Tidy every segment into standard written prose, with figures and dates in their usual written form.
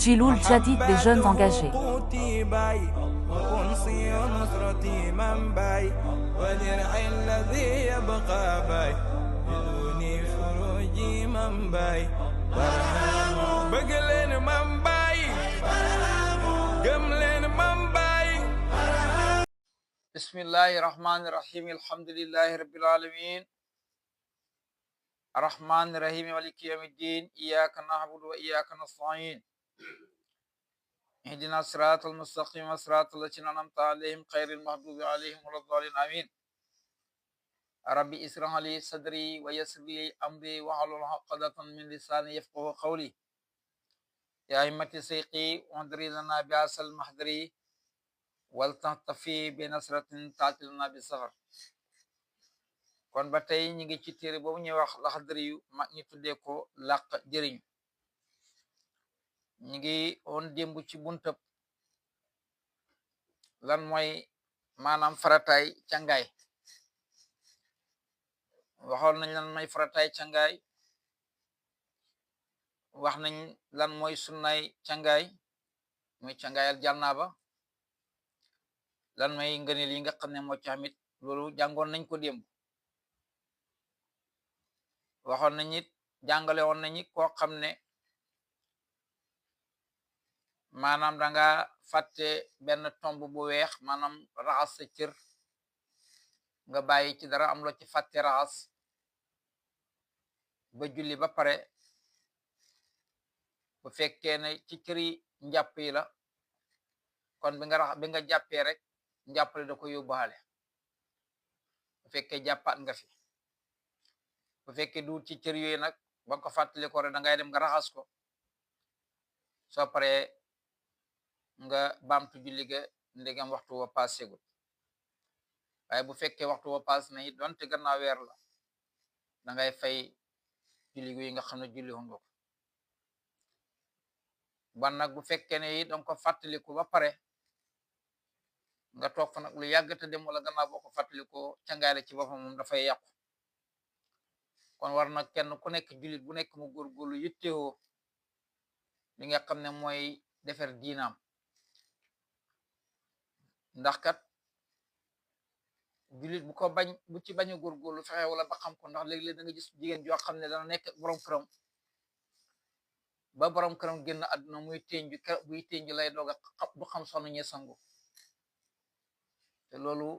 جيل الجديد des jeunes engagés. وأنسي نصرتي من باي ودرع الذي يبقى باي بدوني فروجي من باي بقلين من باي قملين من باي. بسم الله الرحمن الرحيم الحمد لله رب العالمين الرحمن الرحيم مالك يوم الدين إياك نعبد وإياك نستعين اهدنا الصراط المستقيم صراط الذين أنعمت عليهم غير المغضوب عليهم ولا الضالين آمين. ربي اشرح لي صدري ويسر لي أمري واحلل عقدة من لساني يفقهوا قولي. يا أئمة سيقي وانظري لنا بأس المحضري waltaxtafi bi nasratin taatil na bi saxar. kon ba tey ñi ngi ci téere boobu ñuy wax Laxdari yu mag ñi tuddee ko làq jëriñ. ñi ngi woon démb ci buntab lan mooy maanaam farataay cangaay. waxoon nañ lan mooy farataay cangaay, wax nañ lan mooy sunnaay cangaay muy cangaayal jànnaaba, lan mooy ngëneel yi nga xam ne moo ci amit loolu jàngoon nañ ko démb. waxoon nañ it jàngale woon nañ it koo xam ne maanaam danga fàtte benn tomb bu weex, maanaam raxas sa cër nga bàyyi ci dara am loo ci fàtte raxas ba julli ba pare. bu fekkee ne ci cëri njàpp yi la kon bi nga jàppee rek njàppale da ko yóbbaale. bu fekkee jàppaat nga fi, bu fekkee du ci cër yooyu nag ba ko fàttali ko rek da ngay dem nga raxas ko, soo paree nga baamtu julli ga ndegam waxtu wa paas segul. waaye bu fekkee waxtu wa paas na it donte gannaaw weer la da ngay fay julli yi nga xam ne julli woon nga ko. ban nag bu fekkee ne it danga ko fàttaliku ba pare nga toog fa nag lu yàgg te dem wala gannaaw boo ko fàttaliko cangaay la ci boppam moom dafay yàqu. kon war na kenn ku nekk jullit bu nekk mu góorgóorlu yittewoo li nga xam ne mooy defar diinaam, ndax kat jullit bu ci bañ a góorgóorlu fexe wala ba xam ko. ndax léeg-léeg da nga gis jigéen joo xam ne dana nekk borom këram ba borom këram génn àdduna muy tenju buy tenju lay doog a du xam sonu ñe sangu, te loolu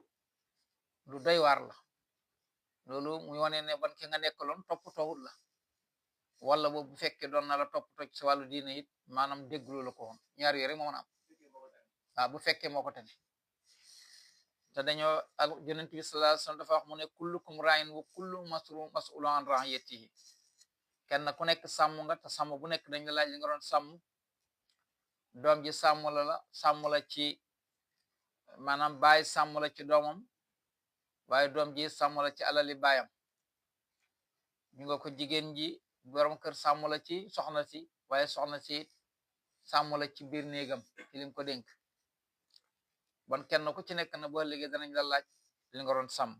lu doy waar la. loolu muy wane ne ban ki nga nekkaloon toppatoowut la, wala boobu bu fekkee doon na la toppatoo ci wàllu diine it maanaam dégglu la ko woon. ñaar yooyu rek moo mën a am. waaw bu fekkee moo ko tane. te dañoo Yonent bi sallallahu alayhi wasallam dafa wax mu ne kullukum ra'in wa kullu mas'ulun an ra'iyatihi. kenn ku nekk sàmm nga te sàmm bu nekk dañ la laaj li nga doon sàmm. doom ji sàmm la ci maanaam baay sàmm la ci doomam, waaye doom ji sàmm la ci alali baayam. ñu nga ko jigéen ji borom kër sàmm la ci soxna si, waaye soxna si sàmm la ci biir néegam ci lim ko dénk. bon kenn ku ci nekk na boo liggéey danañ la laaj li nga doon sàmm.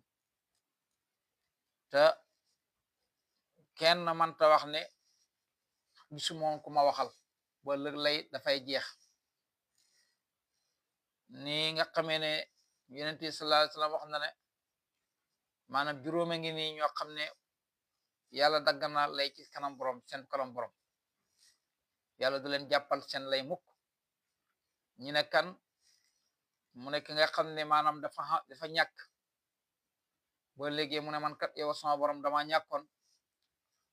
te kenn mënta wax ne gisumoon ku ma waxal ba lëg lay dafay jeex. ni nga xamee ne Yonent bi sallallahu alayhi wasallam wax na ne maanaam juróome ngi nii ñoo xam ne yàlla daggana lay ci kanam borom seen kanam borom, yàlla du leen jàppal seen lay mukk. ñi ne kan mu nekk nga xam ne maanaam dafa ñàkk boo léegi mu ne man kat yow sama borom dama ñàkkoon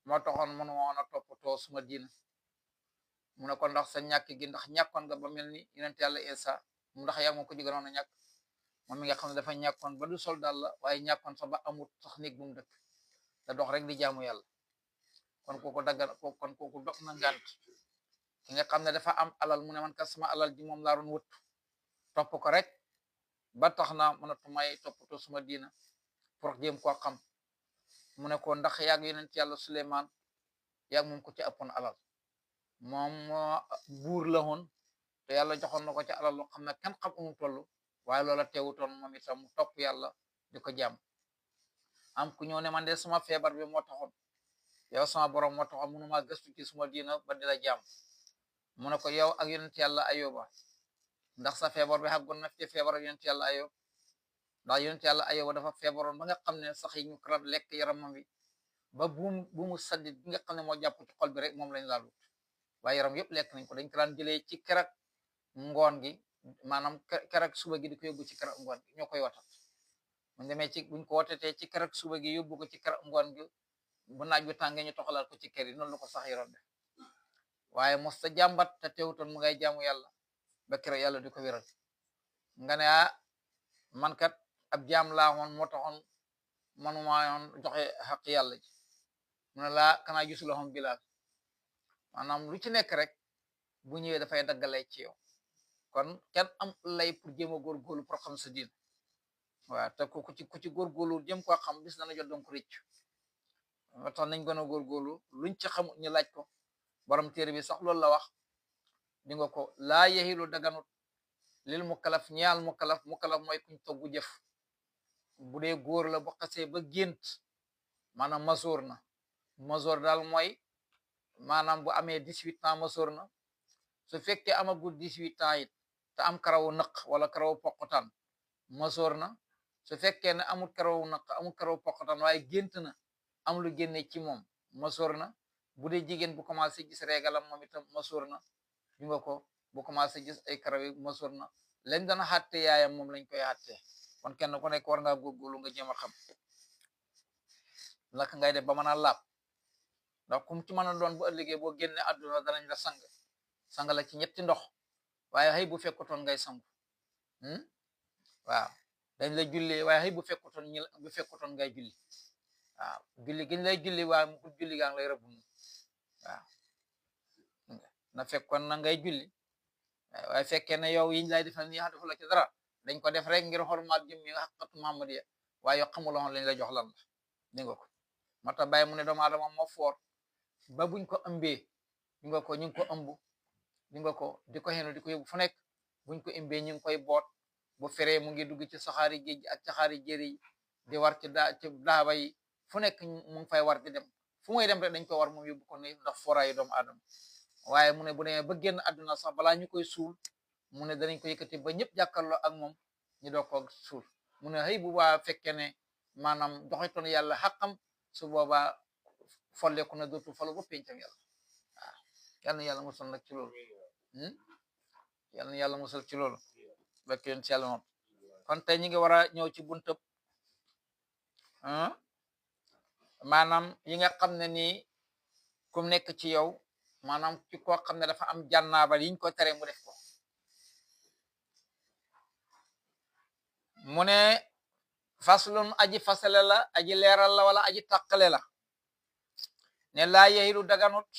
moo taxoon mënu woon a toppatoo suma diina. mu ne ko ndax sa ñàkk gi ndax ñàkkoon nga ba mel ni Yonent yàlla Isa mu ndax yaa ngi ko jiganoon a ñàkk moom mi nga xam ne dafa ñàkkoon ba du sol daal la, waaye ñàkkoon sax ba amut sax néeg bu mu dëkk da dox rek di jaamu yàlla. kon kooku dog na ngànt. ki nga xam ne dafa am alal mu ne man kat sama alal ji moom laa doon wut topp ko rek ba tax na mënatu may toppatoo suma diina pour jéem koo xam. mu ne ko ndax yaag Yonent yàlla Suleymaan yaag moom ko ci ëppoon alal. moom buur la woon te yàlla joxoon na ko ci alal loo xam ne kenn xam amu toll, waaye loola teewutoon moom itam mu topp yàlla di ko jaam. am ku ñëw ne man de sama feebar bi moo taxoon yow sama borom moo taxoon mënuma gëstu ci suma diina ba di la jaam. mu ne ko yow ak yonent yàlla ayoba ndax sa feebar bi xàggoon na fi feebar ak yonent yàlla ayob ndax yonent yàlla ayoba dafa feebaroon ba nga xam ne sax yi ñu karat lekk yaramam bi ba buumu saddit bi nga xam ne moo jàpp ci xol bi rek moom lañ laalut waaye yaram yëpp lekk nañ ko dañ ko daan jëlee ci kerak ngoon gi maanaam kerak suba gi di ko yóbbu ci kerak ngoon gi ñoo koy watat mu demee ci buñ ko watatee ci kerak suba gi yóbbu ko ci kerak ngoon gi bu naaj bi tàngee ñu toxalaat ko ci kër yi noonu la ko sax yaram def waaye mos ta jàmbat te teewutoon mu ngay jaamu yàlla ba keroog yàlla di ko wéral nga ne man kat ab jaam laa woon moo taxoon manuma yoon joxe xaq yàlla ji mu ne laa kanaa gisuloo xam bilaal maanaam lu ci nekk rek bu ñëwee dafay daggalay ci yow kon kenn am lay pour jéem a góorgóorlu pour xam sa diin waaw te ku ci góorgóorlu jëm koo xam bis dana jot donc rëcc moo tax nañ gën a góorgóorlu luñ ci xamut ñu laaj ko borom téere bi sax loolu la wax di nga ko laa yexilu daganut lil mukalaf ñaal mukalaf mooy kuñ toggu jëf bu dee góor la bu xasee ba gént maanaam masoor na masoor daal mooy maanaam bu amee 18 ans masoor na su fekkee amagul 18 ans it te am karawu nëq wala karawu poqutaan masoor na su fekkee ne amul karawu nëq amul karawu poqutaan waaye gént na am lu génne ci moom masoor na bu dee jigéen bu commencé gis régalam moom itam masoor na di nga ko bu commencé gis ay karaw yi masoor na lañ dana xàtte yaayam moom lañ koy xàtte kon kenn ku nekk war ngaa góorgóorlu nga jéem a xam naka ngay def ba mën a laab ndax kum ci mën a doon bu ëllëgee boo génne àdduna danañ la sang la ci ñetti ndox waaye xëy bu fekkutoon ngay sangu waaw dañ la julli waaye xëy bu fekkutoon ngay julli waaw julli giñ lay julli waaye bu julli gaa ngi lay rëbb waaw na fekkoon na ngay julli waaye fekkee ne yow yiñ lay defal ni defu la ci dara dañ ko def rek ngir xormaal jëm yi nga xaqatu Muhammadiya waaye yow xamuloon lañ la jox lan la di nga ko moo tax bàyyi mu ne doomu aadama moo foor ba buñ ko ëmbee di nga ko ñu ngi ko ëmb di nga ko di ko xenu di ko yóbbu fu nekk buñ ko ëmbee ñu ngi koy boot bu feree mu ngi dugg ci saxaari géej ak saxaari jéeri yi di war ci daaba yi fu nekk mu ngi fay war di dem fu muy dem rek dañ ko war moom yóbbu ko ni ndax foraayu doomu aadama waaye mu ne bu demee ba génn àdduna sax balaa ñu koy suul mu ne danañ ko yëkkati ba ñëpp jàkkaarloo ak moom ñu doog ko suul mu ne xëy bu baa fekkee ne maanaam doxitoon yàlla xaqam su boobaa folleeku na dootu falo ba pencam yàlla waaw yal na yàlla musal nag ci loolu yal na yàlla musal ci loolu bekk yoon ci yàlla moom kon tey ñi ngi war a ñëw ci buntëb maanaam yi nga xam ne nii kum nekk ci yow maanaam ci koo xam ne dafa am jànnaabal yiñ ko tere mu def ko mu ne faslun aji fasale la aji leeral la wala aji tàqale la ne laa yexilu daganut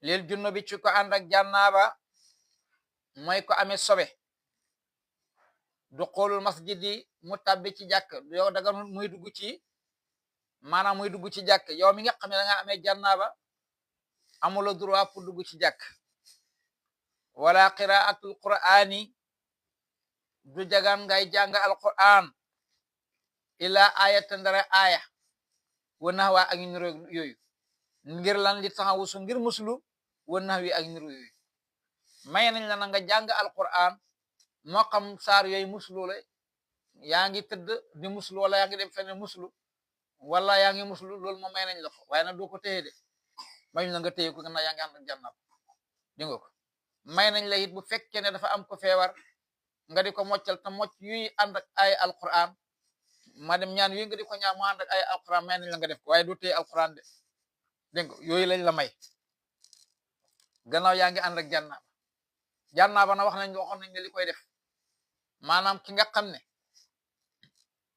lil junno bi ci ko ànd ak jànnaaba mooy ko amee sobe du xoolul masjidi mu tabbi ci jàkk yow daganut muy dugg ci maanaam muy dugg ci jàkk yow mi nga xam ne da nga amee jànnaaba amula droit pour dugg ci jàkk wala qiraatul qur'ani du jagan ngay jàng alquran ila ayatan dara aya wa nahwa ak niru yooyu ngir lan li taxawusu ngir muslu wa nahwi ak niru yooyu may nañ la na nga jàng alquran moo xam saar yooyu muslu la yaa ngi tëdd di muslu wala yaa ngi dem feneen muslu wala yaa ngi muslu loolu moom may nañ la ko waaye nag doo ko téye de may na nga téye ko gannaaw yaa ngi ànd ak jànnab di nga ko may nañ la it bu fekkee ne dafa am ko feebar nga di ko moccal te mocc yuy ànd ak ay alquran ma dem ñaan yooyu nga di ko ñaan mu ànd ak ay alquran may nañ la nga def ko waaye du téye alquran de dégg nga yooyu lañ la may gannaaw yaa ngi ànd ak jànnaaba na waxoon nañ ne li koy def maanaam ki nga xam ne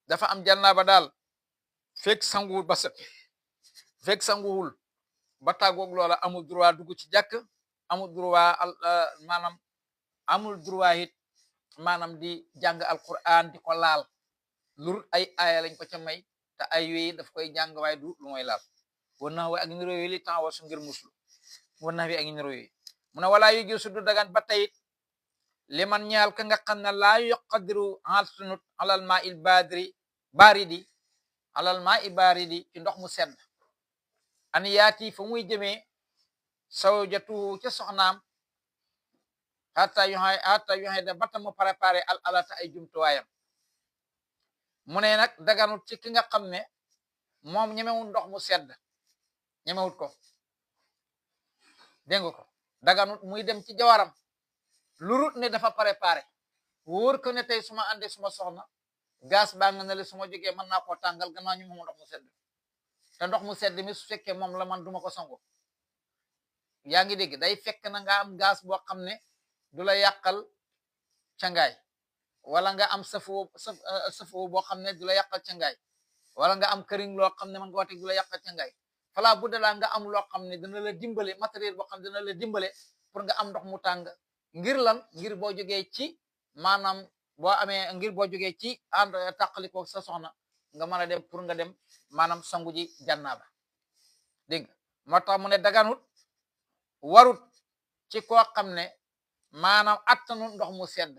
dafa am jànnaaba daal fekk sanguwul ba set fekk sanguwul ba tàggoog loola amul droit dugg ci jàkk amul droit maanaam amul droit it maanaam di jàng alquran di ko laal lur ay aaya lañ ko ca may te ay yooyu daf koy jàng waaye du lu mooy laal war na ak niro yooyu li temps wasu ngir muslu war na ak niro yooyu mu ne walaa yu gisu du dagan ba tayit li man ñaal ka nga xam ne laa yuqadiru alsunut alal ma il baridi alal ma i baridi ci ndox mu sedd an yaati fa muy jëmee sawjatu ca soxnaam hatta yoxay da bata mu préparé al alata ay jumtuwaayam mu ne nag daganut ci ki nga xam ne moom ñemewut ndox mu sedd ñemewut ko dégg nga ko daganut muy dem ci jawaram lurut ne dafa préparé wóor ko ne tey suma ande suma soxna gaz baa nga ne le suma jógee mën naa koo tàngal gannaaw ñu moom ndox mu sedd te ndox mu sedd mi su fekkee moom la man duma ko sango yaa ngi dégg day fekk na nga am gaz boo xam ne du la yàqal cangaay wala nga am safoo boo xam ne du la yàqal cangaay wala nga am këriñ loo xam ne man nga wate du la yàqal cangaay fala bu dalaa nga am loo xam ne dina la dimbale matériel boo xam ne dina la dimbale pour nga am ndox mu tàng ngir lan ngir boo jógee ci maanaam ngir boo jógee ci ànd tàqaliko sa soxna nga mën a dem pour nga dem maanaam sangu ji jànnaaba dégg nga moo tax mu ne daganut warut ci koo xam ne maanaam attanu ndox mu sedd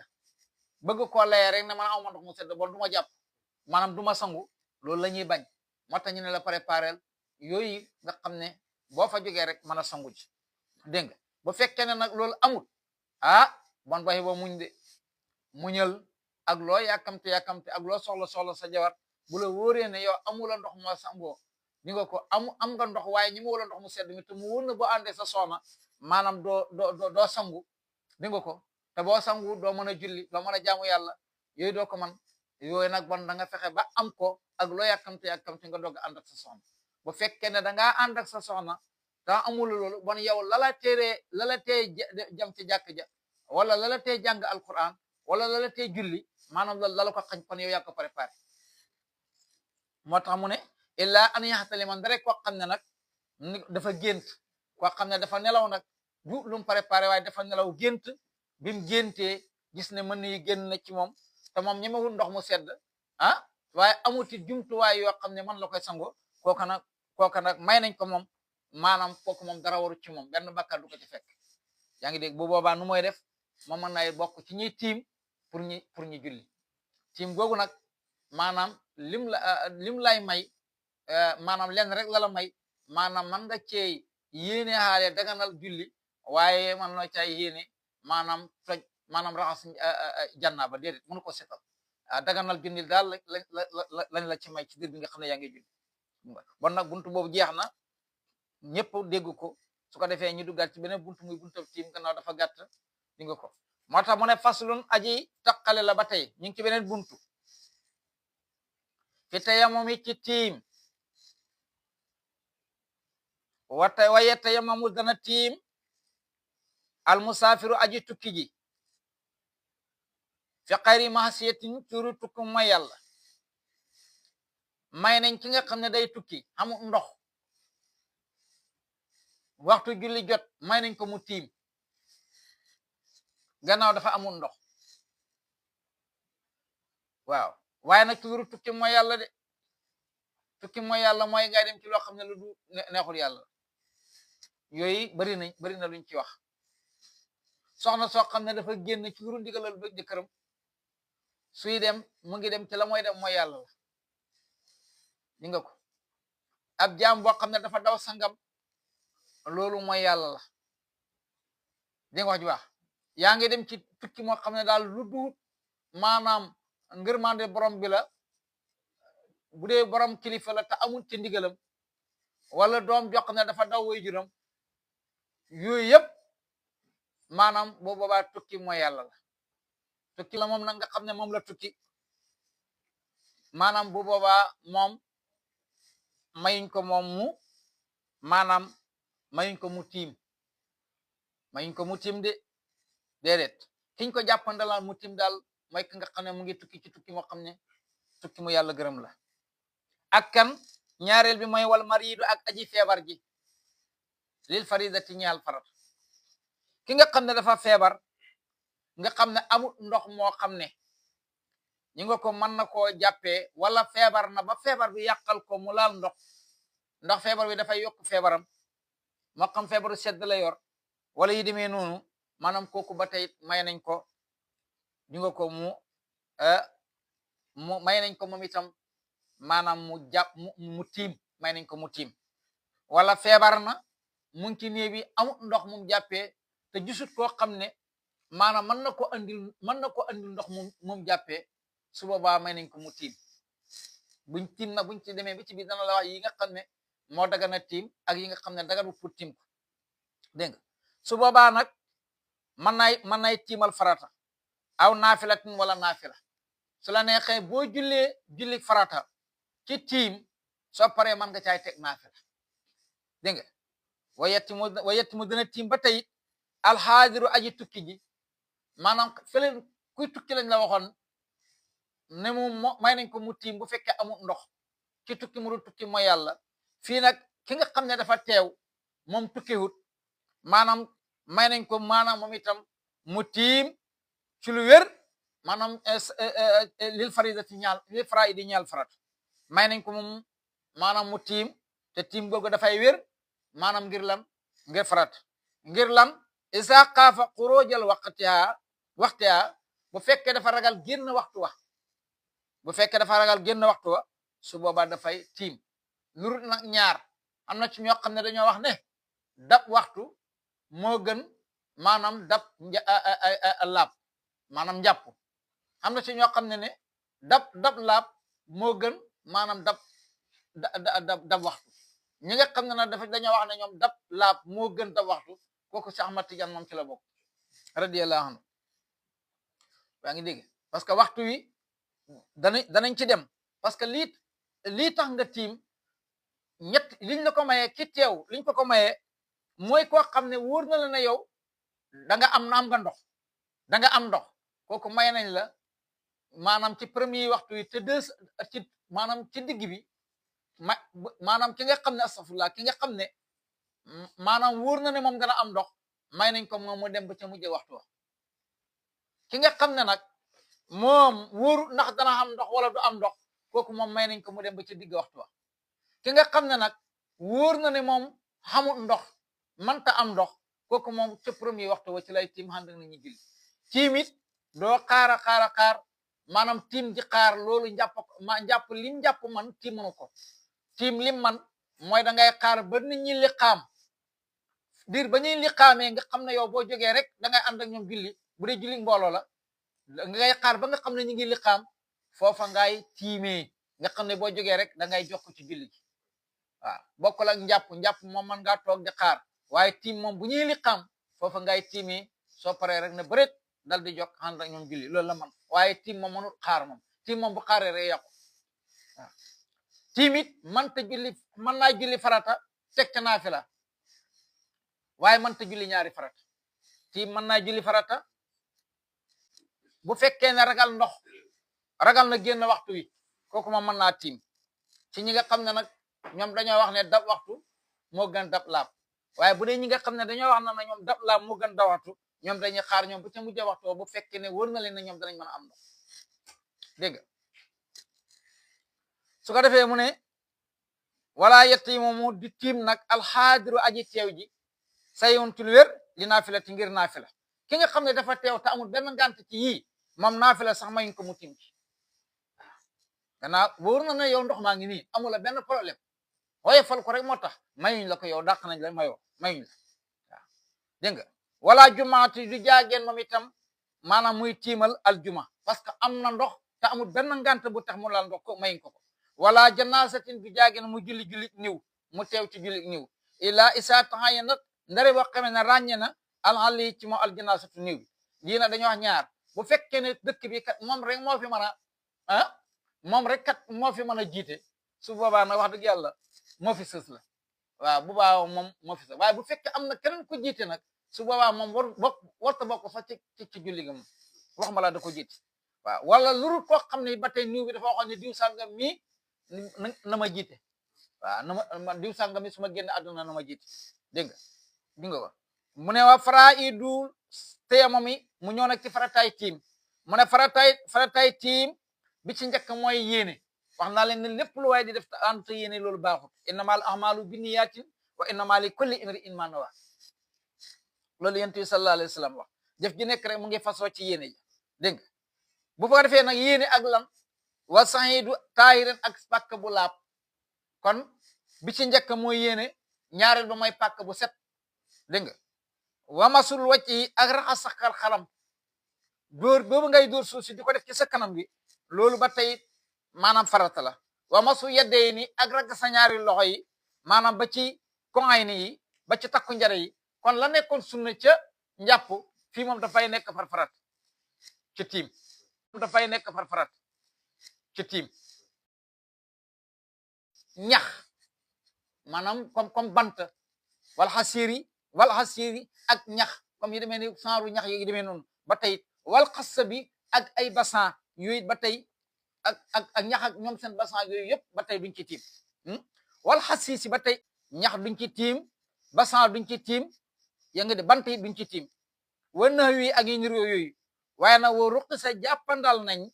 bëgg koo layee rek ne man awma ndox mu sedd bon du ma jàpp maanaam du ma sangu loolu la ñuy bañ moo tax ñu ne la préparel yooyu nga xam ne boo fa jógee rek mën a sangu ji dégg nga bu fekkee ne nag loolu amul bon baxi ba muñ de muñal ak loo yàkkamte ak loo soxla sa jawar bu la wóoree ne yow amula ndox moo sangoo di nga ko am nga ndox waaye ñi ma wala ndox mu sedd mi te mu wóor na boo àndee sa soxna maanaam doo sangu di nga ko te boo sangu doo mën a julli doo mën a jaamu yàlla yooyu doo ko man yooyu nag bon da nga fexe ba am ko ak loo yàkkamte nga doog a ànd ak sa soxna bu fekkee ne dangaa ànd ak sa soxna te amula loolu bon yow lala tee jam ci jàkk ja wala lala tee jàng alquran wala lala tee julli maanaam loolu lala ko xañ kon yow yaa ko préparé moo tax mu ne illa an yaxtali man rek koo xam ne nag dafa gént koo xam ne dafa nelaw nag du lu mu préparé waaye dafa nelaw gént bi mu géntee gis ne mën nañu génn na ci moom te moom ñemewul ndox mu sedd waaye amuti jumtuwaay yoo xam ne man la koy sango kooka nag may nañ ko moom maanaam kooku moom dara waru ci moom benn bàkkaar du ko ci fekk yaa ngi dégg bu boobaa nu mooy def moom mën naa bokk ci ñuy tiim pour ñu julli tiim googu nag maanaam lim lay may maanaam lenn rek la may maanaam man nga ceey yéene xaale daganal julli waaye man na cay yéene maanaam toj maanaam raxas jannaaba déedéet mënu ko setal daganal julli daal lañ la ci may ci biir bi nga xam ne yaa ngi julli bon nag buntu boobu jeex na ñëpp dégg ko su ko defee ñu duggaat ci beneen buntu muy buntu tiim gannaaw dafa gàtt di nga ko moo tax mu ne faslun aji taqale la ba tey ñu ngi ci beneen buntu fi tayammum ci tiim waye tayammamu dana tiim al musaafiru aji tukki ji fi xayri mahsiyatin turu tukki mooy yàlla may nañ ki nga xam ne day tukki amul ndox waxtu julli jot may nañ ko mu tiim gannaaw dafa amul ndox waaw waaye nag turu tukki mooy yàlla de tukki mooy yàlla mooy ngay dem ci loo xam ne lu du neexul yàlla yooyu bari na luñ ci wax soxna soo xam ne dafa génn ci lu ndigalal ba jëkkëram suy dem mu ngi dem ci la mooy dem mooy yàlla la di nga ko ab jaam boo xam ne dafa daw sangam loolu mooy yàlla la di nga wax ju baax yaa ngi dem ci tukki moo xam ne daal lu duut maanaam ngërmande borom bi la bu dee borom kilifa la te amul ci ndigalam wala doom jox ne dafa daw way juram yooyu yëpp maanaam boo boobaa tukki mooy yàlla la tukki la moom nag nga xam ne moom la tukki maanaam bu boobaa moom mayuñ ko moom mu maanaam mayuñ ko mu tiim de déedéet kiñ ko jàppandalal mu tiim daal mooy ki nga xam ne mu ngi tukki ci tukki moo xam ne tukki mu yàlla gërëm la ak kan ñaareel bi mooy wal mariidu ak aji feebar ji lil faridati ñaal farat ki nga xam ne dafa feebar nga xam ne amul ndox moo xam ne ñi nga ko mën na koo jàppee wala feebar na ba feebar bi yàqal ko mu laal ndox ndax feebar bi dafay yokk feebaram moo xam feebaru sedd la yor wala yi demee noonu maanaam kooku ba tey may nañ ko ñi nga ko mu may nañ ko moom itam maanaam mu jàpp mu tiim may nañ ko mu tiim wala feebar na mu ngi ci néeg bi amut ndox mum jàppee te gisut koo xam ne maanaam mën na ko andil ndox mum jàppee su boobaa may nañ ko mu tiim buñ ci demee bi ci biir dana la wax yi nga xam ne moo dagana tiim ak yi nga xam ne daganu pour tiim ko dégg nga su boobaa nag mën nay tiimal farata aw naafilatin wala naafila su la neexee boo julli farata ci tiim soo paree mën nga caay teg naafila dégg nga wa yetti mu dana tiim ba tey alxaadiru aji tukki ji maanaam fële kuy tukki lañ la waxoon ne mu may nañ ko mu tiim bu fekkee amul ndox ci tukki mu dul tukki mooy yàlla fii nag ki nga xam ne dafa teew moom tukkiwut maanaam may nañ ko maanaam moom itam mu tiim ci lu wér maanaam lil faraidi ñaal farat may nañ ko moom maanaam mu tiim te tiim googu dafay wér maanaam ngir farat ngir lan isa xaafa xuróojal waxtiha bu fekkee dafa ragal génn waxtu wa su boobaa dafay tiim lurut nag ñaar am na ci ñoo xam ne dañoo wax ne dab waxtu moo gën maanaam dab laab maanaam njàpp am na ci ñoo xam ne dab laab moo gën maanaam dab waxtu ñi nga xam ne nag dañoo wax ne ñoom dab laab moo gën dab waxtu kooku Cheikh Ahmad Tidiane moom ci la bokk radiyallahu anhu yaa ngi dégg parce que waxtu wi danañ ci dem parce que lii tax nga tiim liñ la ko mayee ki teew liñ ko mayee mooy koo xam ne wóor na la ne yow da am ndox kooku may nañ la maanaam ci premier waxtu wi te maanaam ci digg bi maanaam ki nga xam ne astafurlah ki nga xam ne maanaam wóor na ne moom dana am ndox may nañ ko moom mu dem ba ca mujj waxtu wa ki nga xam ne nag moom wóoru ndax dana am ndox wala du am ndox kooku moom may nañ ko mu dem ba ca digg waxtu wa ki nga xam ne nag wóor na ne moom xamul ndox manta am ndox kooku moom ca premier waxtu wa ci lay tiim xànd nañu julli tiim it doo xaar maanaam tiim ji xaar loolu njàpp lim njàpp man tiim mënu ko tiim lim man mooy da ngay xaar ba nit ñi liqaam diir ba ñuy liqaamee nga xam ne yow boo jógee rek da ngay ànd ak ñoom julli bu dee julli mbooloo la ngay xaar ba nga xam ne ñu ngi liqaam foofa ngay tiimee nga xam ne boo jógee rek da ngay jokk ci julli gi waaw bokkul ak njàpp moom mën ngaa toog di xaar waaye tiim moom bu ñuy liqaam foofa ngay tiimee soo paree rek ne bëreet dal di jokk ànd ak ñoom julli loolu la man waaye tiim moom mënul xaar moom tiim moom bu xaaree rek yàqu waaw tiim it mën naa julli farata teg ca naafila waaye mënta julli ñaari farata tiim mën naa julli farata bu fekkee ne ragal na génn waxtu wi kooku moom mën naa tiim ci ñi nga xam ne nag ñoom dañoo wax ne dab waxtu moo gën dab laab waaye bu dee ñi nga xam ne dañoo wax na ñoom dab laab moo gën dab waxtu ñoom dañuy xaar ñoom bu ca mujj waxtu bu fekkee ne wóor na leen ne ñoom danañ mën a am ndox dégg nga su ko defee mu ne wala yett yi moomu di tiim nag alxaadiru aji teew ji sayoon ci lu wér li naafila ti ngir naafila ki nga xam ne dafa teew te amul benn ngànt ci yii moom naafila sax mayuñ ko mu tiim ci gannaaw wóor na ne yow ndox maa ngi nii amula benn problème waaye fal ko rek moo tax mayuñ la ko yow dàq nañ la mayuñ la waaw dégg nga wala jumaati du jaageen moom itam maanaam muy tiimal aljuma parce que am na ndox te amul benn ngànt bu tax mu laal ndox ko mayuñ ko wala janaasatin du jaageen mu julli niw mu teew ci julli niw ila isa taxaye nag ndare boo xamee ne ràññe na alali ci moom aljanaasatu niw bi lii na dañoo wax ñaar bu fekkee ne dëkk bi kat moom rek moo fi mën a moom rek kat moo fi mën a jiite su boobaa nag wax dëgg yàlla moo fi sës la waaw bu baax moom moo fi sës waaye bu fekkee am na keneen ko jiite nag su boobaa moom warta bokk sax ci julli ga moom wax ma la da ko jiite waaw wala lurul koo xam ne ba tey niw bi dafa waxoon ne diw sàngam mii na ma jiite waaw na diw sàngam mi su ma génn àdduna na ma jiite dégg nga ko mu ne waa fara i du téye moom mi mu ñëw nag ci farataay tiim mu ne farataay tiim bi ci njëkk mooy yéene wax naa leen ne lépp lu waaye di def ànd te yéene loolu baaxut innamal a'malu binniyaatin wa innama li kulli imri'in ma nawa loolu yonent bi sallallahu alayhi wa sallam wax jëf ji nekk rek mu ngi fasoo ci yéene ji dégg nga bu ko defee nag yéene ak lan wa sahidu taahiran ak pàkk bu laab kon bi ci njëkk mooy yéene ñaareel ba mooy pàkk bu set dégg nga wamasul wàcc yi ak raxas sax xaram dóor boobu ngay dóor suuf si di ko def ci sa kanam gi loolu ba tey maanaam farata la wamasu yeddee ni ak ragg sa ñaari loxo yi maanaam ba ci koŋay ni yi ba ci takku njare yi kon la nekkoon sunna ca njàpp fii moom dafay nekk far farat ci tiim dafay nekk far farat ci tiim ñax maanaam comme bant wala xasiri ak ñax comme yi demee ni saaru ñax yi demee noonu ba tey wal xassa bi ak ay basan yooyu ba tey ak ñax ak ñoom seen basan yooyu yëpp ba tey duñ ci tiim wal xasiisi ba tey ñax duñ ci tiim basan duñ ci tiim ya nga de bant yi duñ ci tiim wana wi ak yi nir yooyu waaye nag woo ruqi sa jàppandal nañ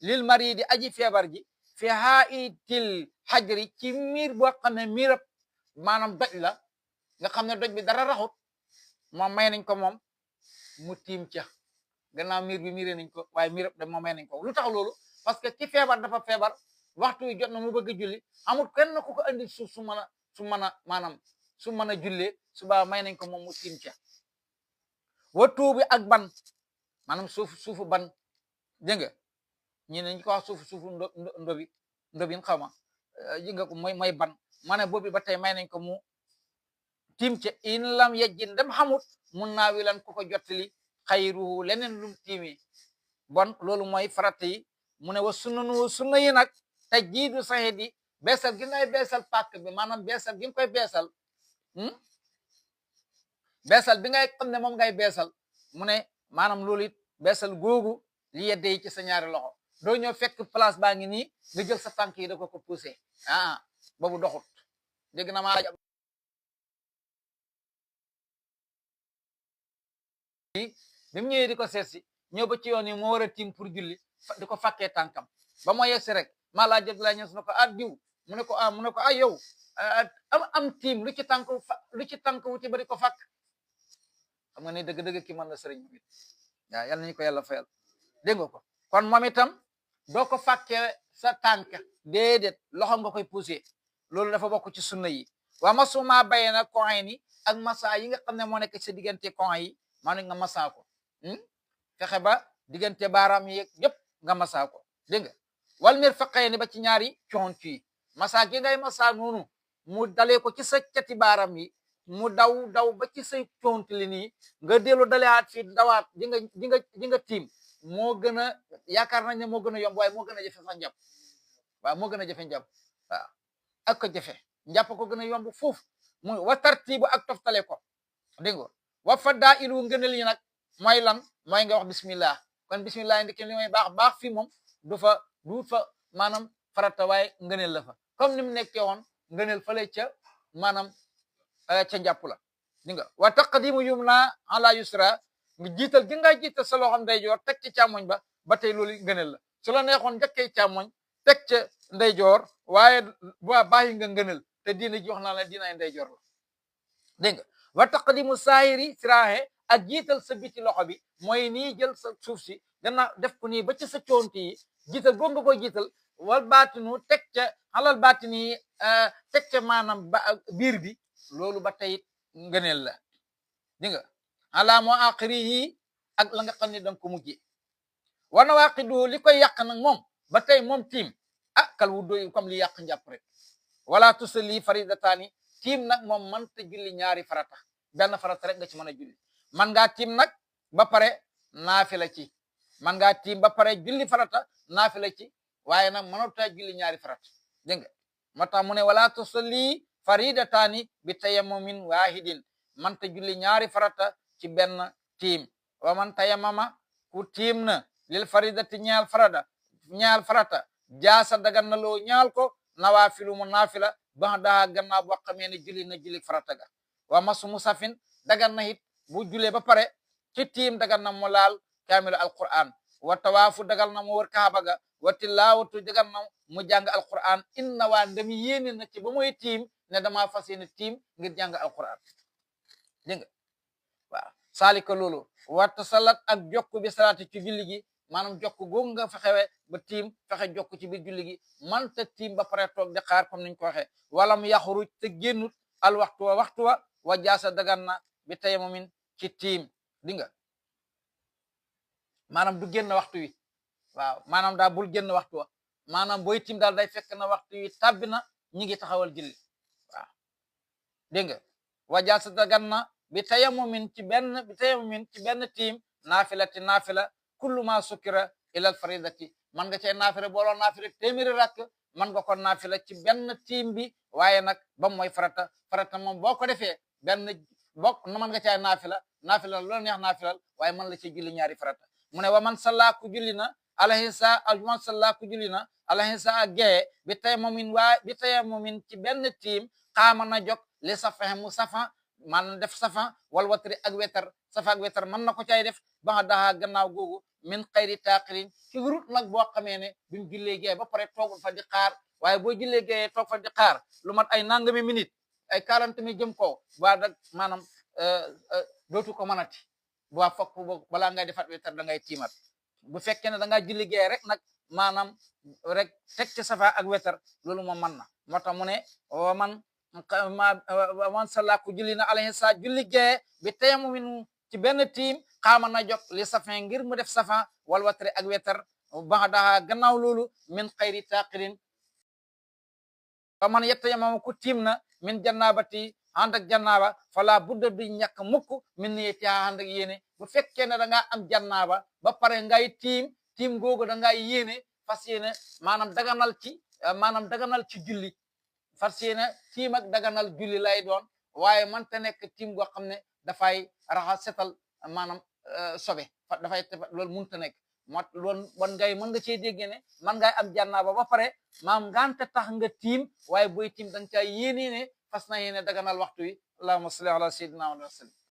lil mari di aji feebar ji fi haitil xajri ci miir boo xam ne miirab maanaam doj la nga xam ne doj bi dara raxut moom may nañ ko moom mu tiim ca gannaaw miir bi miiree nañ ko waaye miirab da moom may nañ ko lu tax loolu parce que ci feebar dafa feebar waxtu wi jot na mu bëgg a julli amul kenn ku ko andi suuf su mën a maanaam su mën a jullee suba may nañ ko moom mu tiim ca watu bi ak ban maanaam suufu ban dégg nga ñi nañ ko wax suufu ndobin xaw ma ji nga ko mooy ban ma ne boobu ba tey may nañ ko mu tiim ca in lam yejjin dem xamut mun naa wi lan ku ko jottali xayruhu leneen lum tiimi bon loolu mooy farata yi mu ne wa sunna yi nag te jiidu saxit yi beesal gi ngay beesal pàkk bi maanaam beesal gi nga koy beesal beesal bi ngay xam ne moom ngay beesal mu ne maanaam loolu it beesal googu li yedde yi ci sa ñaari loxo doo ñëw fekk place baa ngi nii nga jël sa tànk yi da ko poussé boobu doxut dégg na maa bi mu ñëwee di ko seet si ñëw ba ci yoon yi moo war a tiim pour julli di ko fàkkee tànkam ba moo yegsi rek maa laa jëg laa ñes na ko diw mu ne ko yow am tiim lu ci tànk wuti ba di ko fàkk xam nga ne dëgg-dëgg ki mën na sëriñ bi waaw yal nañu ko yàlla fayal dégg nga ko kon moom itam doo ko fàkkee sa tànk déedéet loxo nga koy poussé loolu dafa bokk ci sunna yi waa masuma bayee na coin ni ak masa yi nga xam ne moo nekk sa diggante coin yi maanaam nga masa ko fexe ba diggante baaraam yi yëpp nga masa ko dégg nga wal mir faqee ni ba ci ñaari conc yi masa gi ngay masa noonu mu dalee ko ci sa cati baaraam yi mu daw ba ci say cont li nii nga dellu daleaat fii dawaat di nga tiim moo gën a yaakaar nañ ne moo gën a yomb waaye moo gën a jafe sax njàpp waaw moo gën a jafe njàpp waaw ak ko jafe njàpp ko gën a yomb foofu muy wa tartibu ak toftale ko dégg nga wa fa daa ilu ngënal yi nag mooy lan mooy nga wax bismillah kon bismillah ndiki li may baax fii moom du fa maanaam farata waaye ngëneel la fa comme ni mu nekkee woon ngëneel fale ca maanaam ca njàpp la dégg nga wa taqdimu yumna ala yusra nga jiital gi nga jiital sa loxo ndeyjoor teg ci càmmoñ ba tey loolu ngëneel la su la neexoon njëkkee càmmoñ teg ca ndeyjoor waaye ba bàyyi nga ngëneel te diina ji wax naa la diinaay ndeyjoor la dégg nga wa taqdimu saahiri siraaxe ak jiital sa biti loxo bi mooy nii jël sa suuf si gannaaw def ko nii ba ci sa coonti yi jiital boo nga koy jiital wal baatinu teg ca xalal baatin yi teg ca maanaam biir bi loolu ba tey ngëneel la dégg nga ala moo aqiri yi ak la nga xam ne danga ko mujjee war na waaqidu li koy yàq nag moom ba tey moom tiim kal wuddu comme li yàq njàpp rek wala tusalli faridataani tiim nag moom mënta julli ñaari farata benn farata rek nga ci mën a julli man ngaa tiim nag ba pare naafila ci man ngaa tiim ba pare julli farata naafila ci waaye nag mënota julli ñaari farata dégg nga moo tax mu ne wala tusalli faridataani bi tayammumin waahidin mënta julli ñaari farata ci benn tiim wa man tayammama ku tiim na lil faridati ñaal farata jaasa dagan na loo ñaal ko nawaafilu mu naafila ba daa gannaaw boo xamee ne julli na julli farata ga wa masu musafin dagan na it bu julee ba pare ci tiim dagan na mu laal kaamilu alquran wa tawaafu dagal na mu wër kaaba ga wa tilaawatu dagan na mu jàng alquran inna waa ndami yéene na ci ba muy tiim ne dama fas yéene tiim ngir jàng alquran dégg nga waaw saalika loolu warta salat ak jokk bi salaati ci julli gi maanaam jokk googu nga fexewe ba tiim fexe jokk ci biir julli gi man te tiim ba pare toog di xaar comme niñ ko waxee wala mu yaxruj te génnut al waxtu wa wa jaasa dagan na bi tayammumin ci tiim di nga maanaam du génn waxtu wi waaw maanaam daa bul génn waxtu wa maanaam booy tiim daal day fekk na waxtu wi tàbbi na ñi ngi taxawal julli waaw dégg nga wajal sa dagan na bi tayammumin ci benn tiim naafilati naafila kullu ma sukkira ilal faridati man nga cay naafila booloo naafila téeméeri rakk man nga ko naafila ci benn tiim bi waaye nag ba mooy farata moom boo ko defee benn bokk na man nga cay naafila loolu neex naafilal waaye man la ci julli ñaari farata mu ne wa man salla ku julli na man salla ku julli na alahisa ak gee bi tayammumin ci benn tiim xaama na jog li safa mu safa man def safa wal watri ak wetar safa ak wetar mën na ko cay def ba daha gannaaw googu min xayri taaqirin ci rut nag boo xamee ne bi mu jullee gee ba pare toogul fa di xaar waaye boo jullee gee toog fa di xaar lu mat ay nangami minute ay 40 minutes jëm kaw waa dag maanaam dootu ko mënati waa fokk balaa ngay defat wetar da ngay tiimat bu fekkee ne da ngaa julli gee rek nag maanaam rek teg ci safa ak wetar loolu moom mën na moo tax mu ne man salla ku julli na alayhi sa julli gee bi tayammumin ci benn tiim xaama na jog li safin ngir mu def safa wal watri ak wetar ba daha gannaaw loolu min xayri taqirin fa man yatayammam ku tiim na min jannabati ànd ak jannaaba fala budda du ñàkk mukk min niyati ànd ak yéene bu fekkee ne da ngaa am jannaaba ba pare ngay tiim googu da ngay yéene fas yéene maanaam daganal ci julli fas yéene tiim ak daganal julli lay doon waaye man te nekk tiim goo xam ne dafay raxas setal maanaam sobe dafay loolu mënut a nekk loolu mën nga cee dégg ne man ngay am jannaaba ba pare maam ngante tax nga tiim waaye boy tiim da nga caa yéene ne fas na yéene daganal waxtu wi allahumma salli ala sayyidina wa sallam